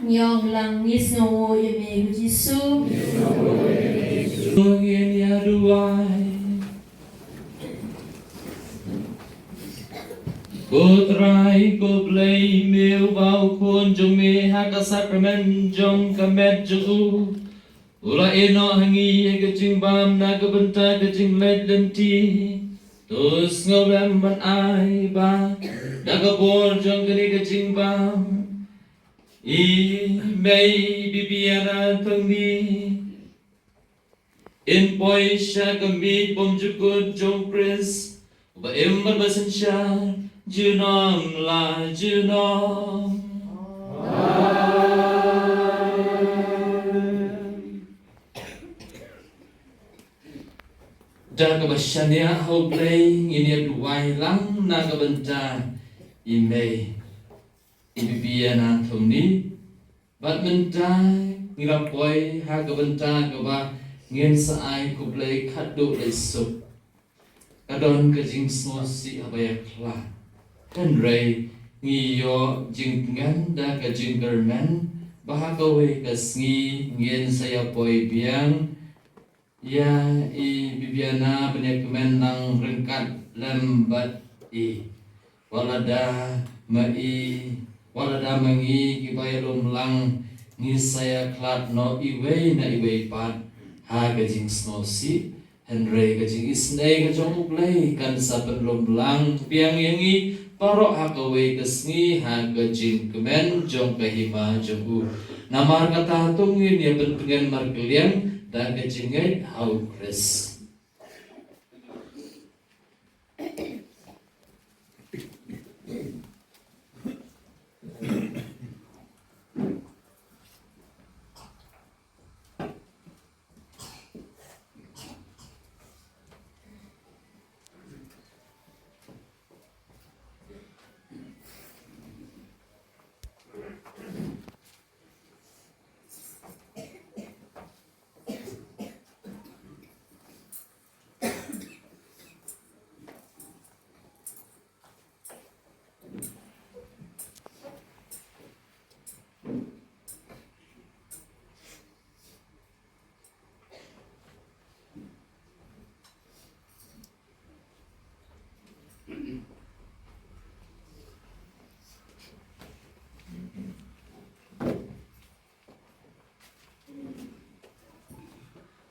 Ngi ong lang, ngi sngewnguh ïa me ko Jisu. Ngin ïa duwai. Ko Trai ko Blei, me uba u Khun jong me ha ka sakramen jong ka met jong u, u la ïehnoh ha ngi ïa ka jingbam na ka bynta ka jingleit lynti. To sngewlem ban ai ba da ka bor jong kane ka jingbam, i mei Bibiana Thangni in poi sha ka miej bymjukut jong u Khrist, uba im bad uba synshar junom la junom. Da kaba shaniah ha U Blei ngin ïa duwai lang na ka bynta i mei i Bibiana Thongni. Bad mynta ngi la poi ha ka bynta kaba ngin sa ai khublei khatduh lei suk. Ka don ka jingsngewsih haba ïakhlad. Hynrei ngi ïoh jingtngen da ka jingkyrmen ba ha kawei ka sngi ngin sa ïa poi biang ïa i Bibiana ban ïa kmen lang ryngkat lem bad i. Wat la da ma i, wat la da ma ngi kiba ïalum lang, ngi sa ïakhlad noh iwei na iwei pat ha ka jingsngewsih. Hynrei ka jingisynei ka jong U Blei kan sa pynlum lang biang ïa ngi baroh ha kawei ka sngi ha ka jingkmen jong ka hima jong u. Namar kata to ngin ïa pyntngen markylliang da ka jingngeit ha U Khrist.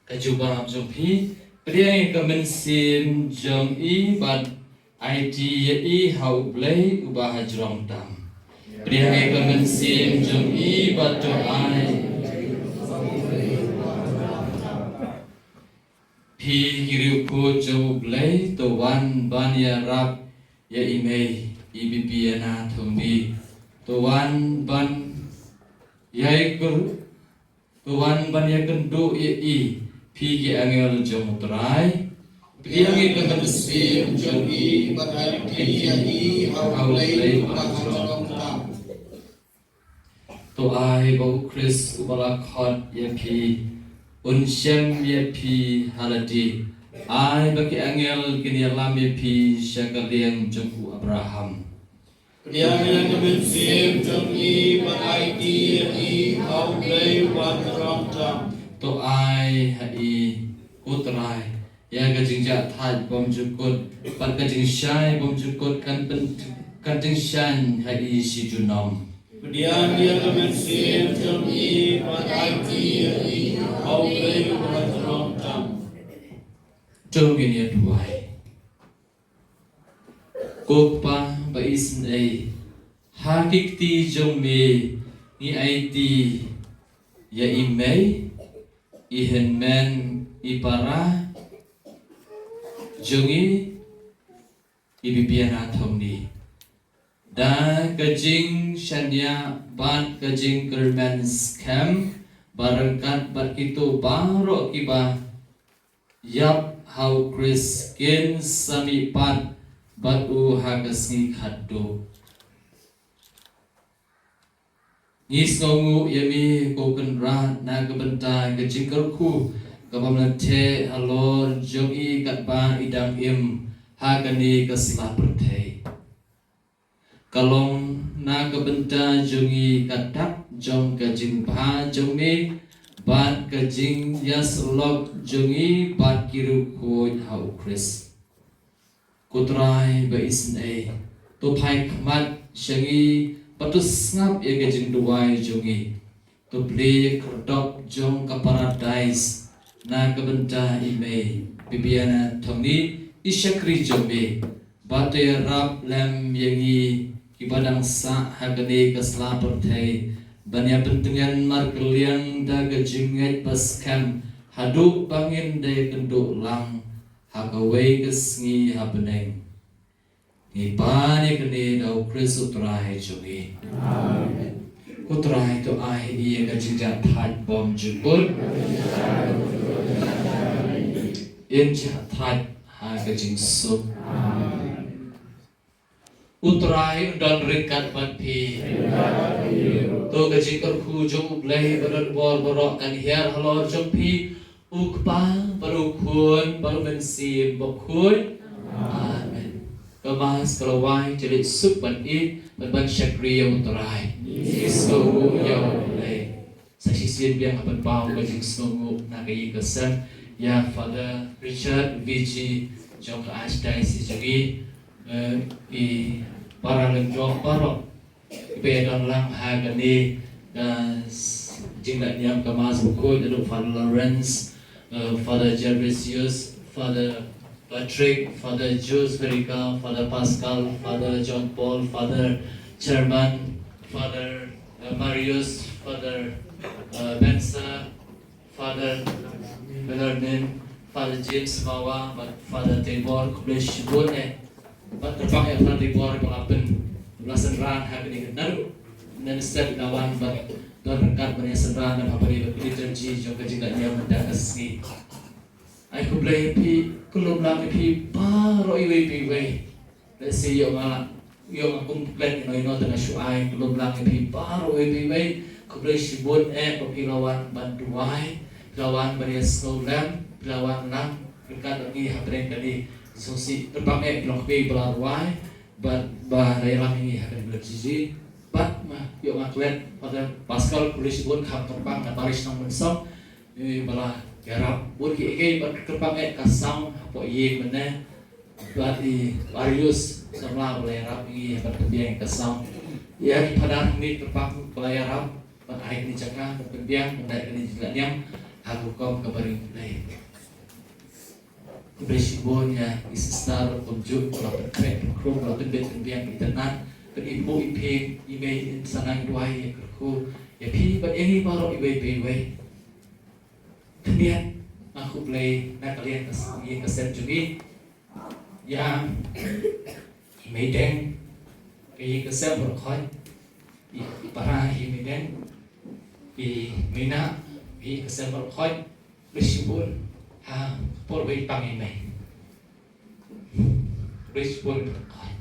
Ka jubab jong phi, pdiang ïa ka mynsiem jong i bad aiti ïa i ha U Blei uba ha jrong tam. Pdiang ïa ka mynsiem jong i bad to ai. Phi ki riewkhuid jong U Blei, to wan ban ïarap ïa i mei i Bibiana Thongni. To wan ban ïa i kur, to wan ban ïakynduh ïa i, phi ki angel jong U Trai. Pdiang ïa ka mynsiem jong i bad aiti ïa i ha U Blei uba ha jrong tam. To ai ba U Khrist uba la khot ïa phi un shem ïa phi ha lade. Ai ba ki angel kin ïalam ïa phi sha ka liang jong u Abraham. Pdiang ïa ka mynsiem jong i bad aiti ïa i ha U Blei uba ha jrong tam. To ai ha i, ko Trai, ïa ka jingjahthait bymjukut bad ka jingshai bymjukut, kan pyn, kan jingshai ha i shi junom. Pdiang ïa ka mynsiem jong i bad aiti ïa i ha U Blei uba ha jrong tam. To ngin ïa duwai. Ko Kpa ba isynei, ha ki kti jong me ngi aiti ïa i mei, i hynmen, i para jong i, i Bibiana Thongni. Da ka jingshaniah bad ka jingkyrmen skhem, ba ryngkat bad kito baroh kiba ïap ha U Khrist kin sa mihpat bad u ha ka sngi khatduh. Ngi sngewnguh ïa me ko Kynrad na ka bynta ka jingkyrkhu kabym la theh halor jong i katba i dang im ha kane ka sla pyrthei. Ka long na ka bynta jong i ka dak jong ka jingbha jong me bad ka jingïasyllok jong i bad ki riewkhuid ha U Khrist. Ko Trai ba isynei, to phai khmat sha ngi bad to sngap ïa ka jingduwai jong ngi. To plie ïa ka khyrdop jong ka paradais na ka bynta i mei Bibiana Thongni, i shakri jong me, bad to ïarap lem ïa ngi kiba dang sah ha kane ka sla pyrthei ban ïa pyntngen markylliang da ka jingngeit ba skhem haduh ba ngin da ïakynduh lang ha kawei ka sngi ha bneng. Ngi pan ïa kane da U Khrist U Trai jong ngi. Amen. Ko Trai to ai ïa ka jingjahthait bymjukut. Ïa ka jingthait ha ka jingsuk. Amen. U Trai un don ryngkat bad phi. To ka jingkyrkhu jong U Blei ba donbor baroh kan hiar halor jong phi, U Kpa bad U Khun bad U Mynsiem Bakhuid. Amen. Ka Mass ka la wai, te leit suk ban ïeit bad ban shakri ïa U Trai. Ngi sngewnguh ïa U Blei. Sa shisien biang haba ngi pynpaw ka jingsngewnguh na ka ïing ka sem ïa Father Richard V G jong ka Archdiocese jong ngi, eh, i para lyngdoh baroh kiba ïadon lang ha kane ka s-, jingleh niam ka Mass Bakhuid, naduh Father Lawrence, eh, Father Gervasius, Father Patrick, Father Jules Verica, Father Pascal, Father John Paul, Father Chairman, Father, eh, Marius, Father, eh, Bensa, Father Bellarmine, Father James Mawa bad Father Tabor, khublei shibun eh. Bad kyrpang eh Father Tabor ba la pyn, ba la synran ha kane ka, naduh mynstep ba la wan bad don ryngkat ban ïa synran ha kane ka liturgy jong ka jingleh niam mynta ka sngi. Ai khublei ïa phi, khublei lang ïa phi baroh iwei pa iwei. Lehse ïoh nga, ïoh nga kum klet ino ino te nga shu ai khublei lang ïa phi baroh iwei pa iwei. Khublei shibun eh ba phi la wan ban duwai, phi la wan ban ïa sngewlem, phi la wan lang ryngkat bad ngi hapdeng kane. Sngewsih, kyrpang eh phi long kmie ba la duwai bad ba la ïalam ïa ngi ha kane ka liturgy. Bad ma ïoh nga klet Father Pascal, khublei shibun, kham kyrpang na parish Nongmynsong. Ngi ba la ïarap bun kiei kiei bad kyrpang eh ka sound hapoh ïing mynne. Bad i Marius samla ba la ïarap ïa ngi bad pynbiang ka sound. Ïa ki phadar ngi kyrpang ba la ïarap bad ai kane jaka bad pynbiang bad ai kane jaka niam ha ka rukom kaba ring Blei. Khublei shibun ïa i sister kumjuh ba la pynkhreh pynkhrum, ba la pynbeit pynbiang itynnad. Bad i buh i phieng i mei i sanang duwai ïa kyrkhu ïa phi bad ïa ngi baroh iwei pa iwei. Khyndiat nga khublei na ka liang ka s-, ïing ka sem jong ngi. Ïa i Meideng, ka ïing ka sem Mawkhroh, i, i para i Meideng, i Meina, i ka sem Mawkhroh, khublei shibun ha ka por ba i pang i mei. Khublei shibun Mawkhroh.